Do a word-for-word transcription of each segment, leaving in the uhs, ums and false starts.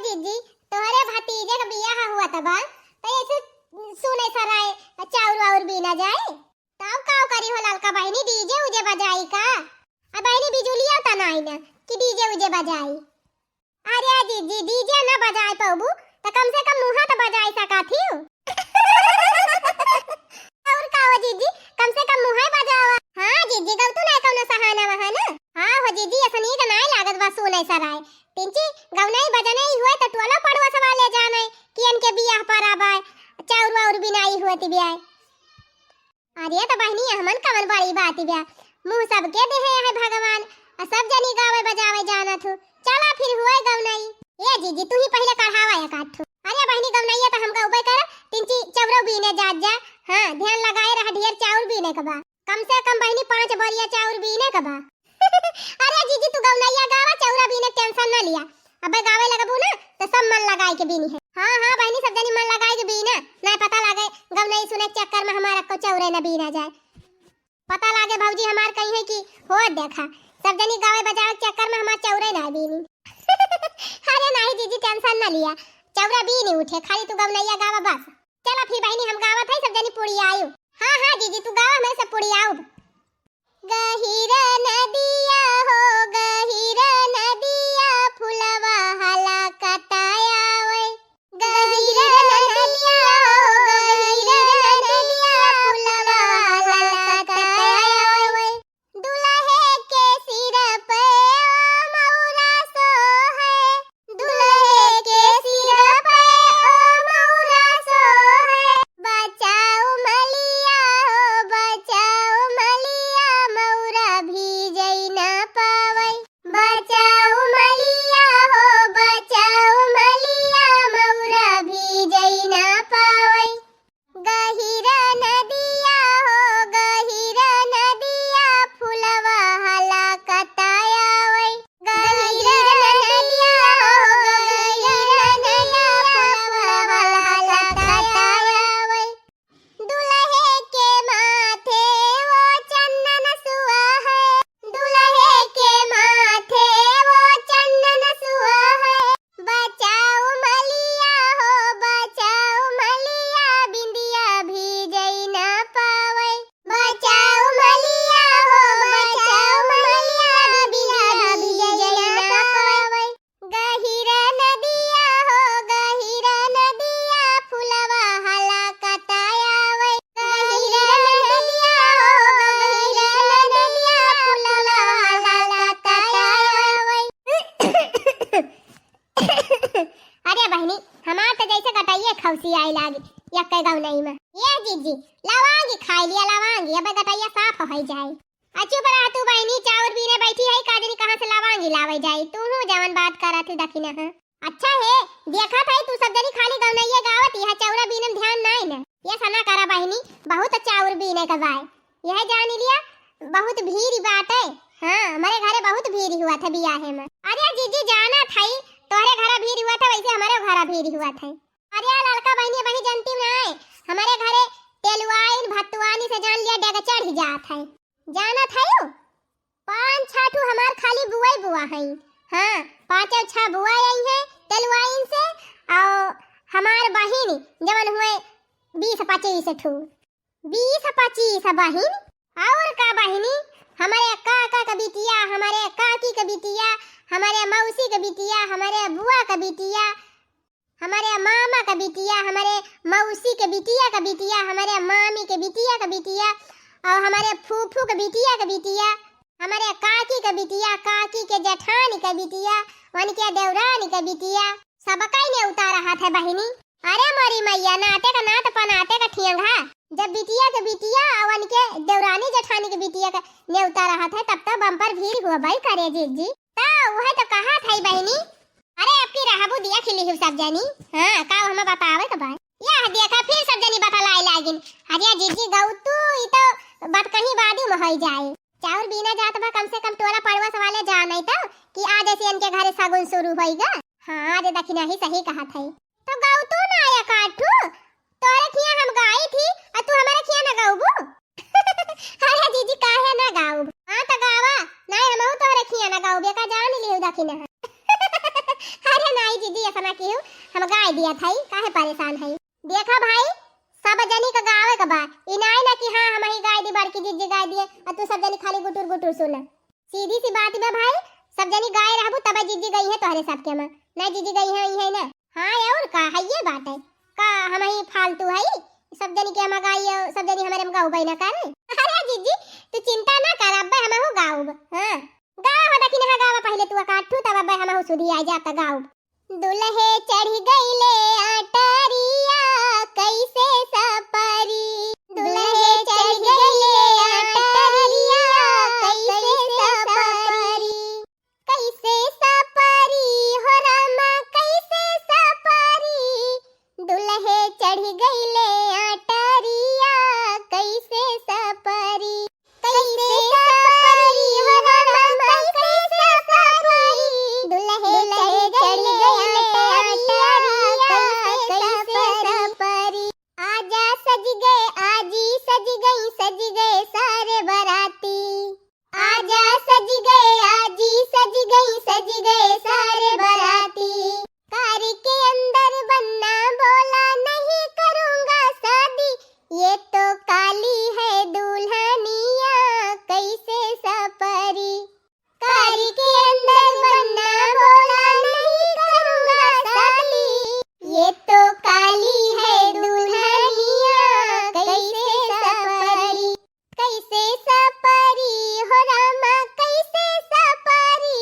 जीजी, तोहरे भतीजे क बियाह हुआ त बा, त ऐसे सुने सराय चाउर वाउर बीना जाए। तब का करी हो ललका बहिनी, डीजे उजे बजाई का? आ बहिनी बिजुलिया त नाही न कि डीजे उजे बजाई। अरे जीजी, डीजे न बजाए पउबू त कम से कम मुहा त बजाए सका थी। और का हो जीजी, कम से कम मुहा बजावा। हाँ जीजी, गौतू ना कौनो सहाना वहाना। हाँ हो जीजी, ऐसा नीक नाय लागत बा सुने सराय। तिनची गौनई बजनई हुए त टोला पड़ोस वाले जाने कि इनके बियाह पर आबा, चाउर वाउर बिनाई हुए ती बियाह। अरे त बहिनी, हमन कवन बड़ी बात बा, मुँह सबके देहे है भगवान, आ सब जनी गावे बजावे जानत हो। चला फिर हुए गौनई। ए जीजी, तू ही पहिले कढ़ावा एक आध ठो। अरे बहिनी, गौनैया त हम गौबे कर, तिनची चौरो बीने जात जा। हाँ, ध्यान लगाए रह, ढेर चाउर बीने के बा। कम से कम बहिनी पाँच बोरिया चाउर बीने के बा। अरे जीजी, तू गौनैया गावा, चौरा बीने टेंशन न लिया। अबे गावे लगबू ना त सब मन लगाए के बीनी है। हाँ हाँ बहिनी, सब जनी मन लगाए के बीना, ना पता लागे गौनई सुने के चक्कर में हमारा को चौरे न बीना जाए। पता लागे भौजी हमार कही है कि हो देखा, सब जनी गावे बजावे के चक्कर में हमार चौरे ना बीनी। अरे नाही जीजी, टेंशन न लिया, चौरा बीनी उठे, खाली तू गौनैया गावा बस। चला फिर बहिनी, हम गावत है, सब जनी पुड़ी आयु। हाँ हाँ जीजी, तू गावा, हमें सब पुड़ी आउब। गहिर नदिया हो गहिर नदिया, फुलवा हला कताया वै। गहिर नदिया हो गहिर नदिया, फुलवा हला कताया वै। दुल्हे के सिर पे ओ मौरा सोहे, दुल्हे के सिर पे ओ मौरा सोहे। बचाओ मलिया हो, बचाओ मलिया, मौरा भीजै ना पावै। बचाओ मलिया हो, बचाओ मलिया, मौरा भीजै ना पावै। गहिर नदिया हो गहिर नदिया, फुलवा हला कताया वै। गहिर नदिया हो गहिर नदिया, फुलवा हला कताया वै। दुल्हे के माथे वो चंदन सुआ है, दुल्हे के माथे वो चंदन सुआ है। बचाओ मलिया हो, बचाओ मलिया, बिंदिया भीजै ना पावै। बचाओ मलिया हो, बचाओ मलिया, बिंदिया भीजै ना पावै। गहिर नदिया हो, गहिर नदिया, फुलवा हला कताया वै। गहिर नदिया हो, गहिर नदिया, फुलवा हला कताया वै। अरे बहिनी, हमार त जैसे गटइये खौसी आए लागी, यक्के गौनई में। ए जीजी, लवांगी खाई लिया, लवांगी, अबे गटइया साफ होइ जाए। आ चुप रह तू बहिनी, चाउर बीने बैठी है, का जनी कहाँ से लवांगी लावे जाई, तू हूँ जवन बात करत ही दखिना है। अच्छा है, देखत है तू सब जनी खाली गौनइये गावत, यह चौरा बीने में ध्यान नाई न। ये सना करा बहिनी, बहुत चाउर बीने के बाय, यह जान लिया, बहुत भीड़ बाटे। हाँ, हमारे घरे बहुत भीड़ हुआ था बियाहे में। अरे जीजी, जानत हई, तोहरे घरा भीड़ हुआ था, वैसे हमारे घरा भीड़ हुआ था। अरे ललका बहिनी, बहिनी जनती ना है, हमारे घरे तेलुआइन भतुआनी से जान लिया डेग चढ़ जात है। जानत हई, पाँच छह ठू हमार खाली बुआई बुआ हई। हाँ, पाँचों छह बुआ आई हैं तेलुआइन से, और हमार बहिन जवन हुए बीस पच्चीस ठू। बीस पच्चीस बहिन, और का बहिनी, हमारे काका के बिटिया, हमारे काकी के बिटिया, हमारे मौसी के बिटिया, हमारे बुआ के बिटिया, हमारे मामा के बिटिया, हमारे मौसी के बिटिया के बिटिया, हमारे मामी के बिटिया के बिटिया, और हमारे फूफू के बिटिया के बिटिया, हमारे काकी के बिटिया, काकी के जेठानी के बिटिया, उनके देवरानी के बिटिया, सबका ही नेवता रहत है बहिनी। अरे मोरी मैया, नाते का नात पनाते का ठियंगा। जब बिटिया के बिटिया अवन के देवरानी जेठानी के बिटिया का नेवता रहत है, तब तो बम्पर भीड़ हुआ भाई करे जीजी। तो वह तो कहा था बहिनी। अरे अब की रहबू दिया खिली हूँ सब जनी। हाँ, का हमें बतावे के भाई। यह देखा फिर सब जनी बतलाए लागिन। अरे जीजी गौ तू, ई तो बात कहीं बादी में होई जाए। चाउर बीना जात बा, कम से कम टोला पड़ोस वाले जाने तो कि आज ऐसे इनके घरे सगुन शुरू होइगा। हाँ, आज दखिना ही सही कहा था। तो गौ तू ना आया काठू, तोरे खिया हम गाई थी, और तू हमारे खिया ना गाऊबू? अरे जीजी, काहे ना गाऊब? हाँ तो गावा, नहीं हमहू तोरे खिया ना गाऊब, एका जान लियो दखिना। अरे नहीं जीजी, ऐसा ना हम गाय दिया था, काहे परेशान है? देखा भाई, सब जनी का गावे का बा, ई नाई ना कि हाँ हम ही गाय दी, बड़की जिज्जी गाय दिए और तू सब जनी खाली गुटुर गुटुर सुन। सीधी सी बात बा भाई, सब जनी गाय रहबू तब जिज्जी गई है तोहरे सबके में, ना जिज्जी गई है, ई है ना। हाँ और का है, ये बात है का, हम ही फालतू है, सब जनी के हम गाई, सब जनी हमारे में गाऊ ना कर। अरे जिज्जी, तू चिंता ना कर, अब्बे हम हो गाऊब। हाँ गावा हो, दखिनहा गावा पहले तू अकाठू, तब अब्बे हम हो सुधी आ जाता गाऊब। दुलहे चढ़ गईले अटरिया, कैसे सपरी। दुलहे चढ़ गईले अटरिया, कैसे सपरी। कैसे सपरी हो रामा, कैसे सपरी। दुलहे चढ़ गईले अटरिया, कैसे सपरी। कैसे सपरी हो रामा, कैसे सपरी। दुलहे चढ़ गईले अटरिया, कैसे सपरी। आजा सज गए, आजी सज गई, सज गए सारे बराती। आजा सज गए, आजी सज गई, सज गए सारे बराती। कार के अंदर बन्ना बोला, नहीं करूँगा शादी, ये तो काली है दुल्हनिया, कैसे सपरी। कार के अंदर बन्ना बोला, नहीं करूँगा शादी, ये तो काली है दुल्हनिया, कैसे सपरी। कैसे सपरी हो रामा, कैसे सपरी।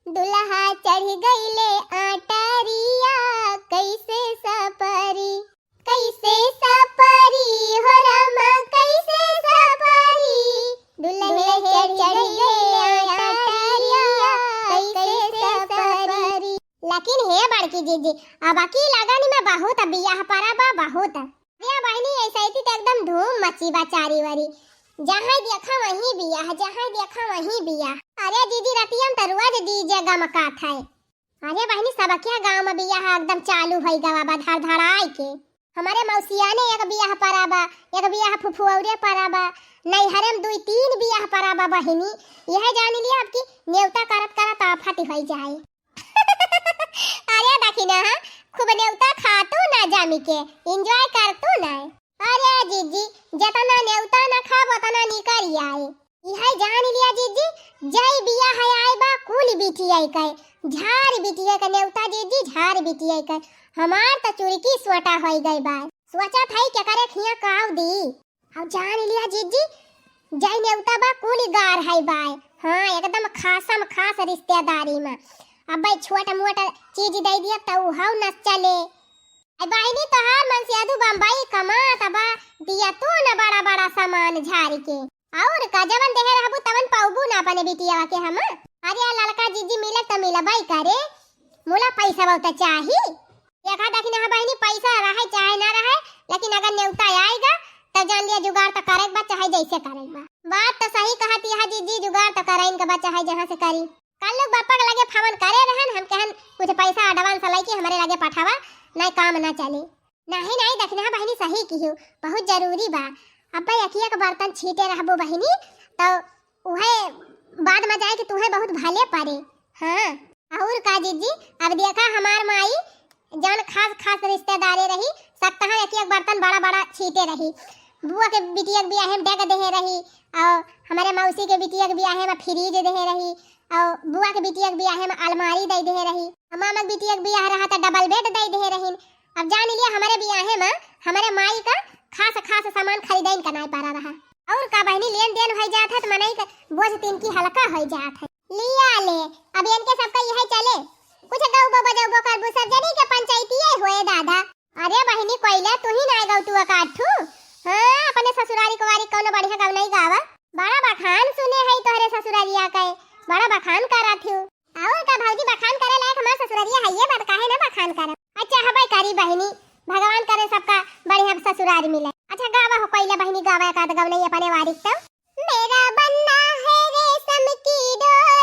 दुलहा चढ़ गईले अटरिया, कैसे सपरी। कैसे सपरी हो रामा, कैसे सपरी। दुलहे चढ़ गईले अटरिया, कैसे सपरी। लेकिन हे बड़की जिज्जी, अब की लगन में बहुत बियाह परा बा, बहुत। अरे बहिनी, ऐसे ही तो एकदम धूम मची बा चारी वरी। जहाँ देखा वहीं बियाह, जहाँ देखा वहीं बियाह। अरे दीदी, रतिया में तो रोज DJ गमकात है। अरे बहिनी, सबके गाँव में बियाह एकदम चालू होई गवा बा, धड़धड़ाई के। हमारे मौसिया ने एक बियाह परा बा, एक बियाह फुफुआरे परा बा, नैहरे में दुई तीन बियाह परा बा बहिनी। यह जान लिया अब की नेवता करत करत आफत होई जाए। अरे दखिनहा, खूब नेवता खातू ना जामी के, enjoy करतू ना। अरे जिज्जी, जतना नेवता ना खाब, ओतना निकल आए। इहे जान लिया जिज्जी, जय बियाह आए बा, कुल बिटिया के, झार बिटिया के नेवता जिज्जी, झार बिटिया के। हमार त चुरकी सोटा होई गई बा। सोचत है केकरे खिया काव दी। अब जान लिया जिज्जी, जय नेवता बा, कुल गार है बाय। हाँ, एकदम खासम खास रिश्तेदारी में। अब भाई छोट मोट चीज दे दिया त उहाऊ न चले। आई बहिनी, तोहार मनसेधू बम्बई कमात बा, दिया तू न बड़ा बड़ा सामान झार के। और का, जवन देहे रहबू तवन पौबू ना अपने बिटिया के हम। अरे आ लड़का जिज्जी मिले त मिलबई करे, मुला पैसा बहुत चाही। देखा दखिनहा बहिनी, पैसा रहे चाहे ना रहे, लेकिन अगर नेवता आएगा तो जान लिया जुगाड़ तो करे के बा, चाहे जैसे करे के बा। बात तो सही कहत यह जिज्जी, जुगाड़ तो करे इनके बा, चाहे जहाँ से करी। कल लोग बापा के लगे फोन करे रहन, हम कहन कुछ पैसा advance लेके हमारे लगे पठावा, नहीं काम ना चली। नहीं नहीं दखिनहा बहिनी, सही किहू, बहुत जरूरी बा। अब भाई अकिया के बर्तन छीटे रहबो बहिनी, तो उहे बाद में जाए कि तुहे बहुत भले पड़े। हाँ, और का जिज्जी, अब देखा हमार माई जौन खास खास रिश्तेदारे रही, सकतहा एक एक बर्तन बड़ा बड़ा छीटे रही। बुआ के बिटिया के बियाहे में डेग देहे रही, और हमारे मौसी के बिटिया के बियाहे में fridge देहे रही, और बुआ के बिटिया के बियाहे में अलमारी दे देहे रही, और मामा के बिटिया के बियाह रहा तो double bed दे देहे रही। अब जान लिया हमारे बियाहे में हमारे माई का खास खास सामान खरीदे इनका नहीं पड़ा रहा। और का बहिनी, लेन देन हो जात है तो मनई के बोझ तिनकी हल्का हो जात है। लिया ले, अब इनके सबका यही चले। कुछ गौबो बजौबो करबू, सब जनी के पंचायती होए दादा। अरे बहिनी, कोइला तू ही ना गौ तू अकाठू। हाँ, अपने ससुरारी कुवारी कौनो बढ़िया गौ नहीं गावा। बड़ा बखान सुने है तोहरे ससुरारिया के, बड़ा बखान करत हूँ। और का भौजी, बखान करे लायक हमार ससुरारिया है, ये बात काहे ना बखान करब। अच्छा हबे करी बहिनी, भगवान करे सबका बढ़िया ससुरार मिले। अच्छा गावा हो कोइला बहिनी, गावा एक आध गौ नहीं अपने वारिक तो। मेरा बनना है रेशम की डोरी,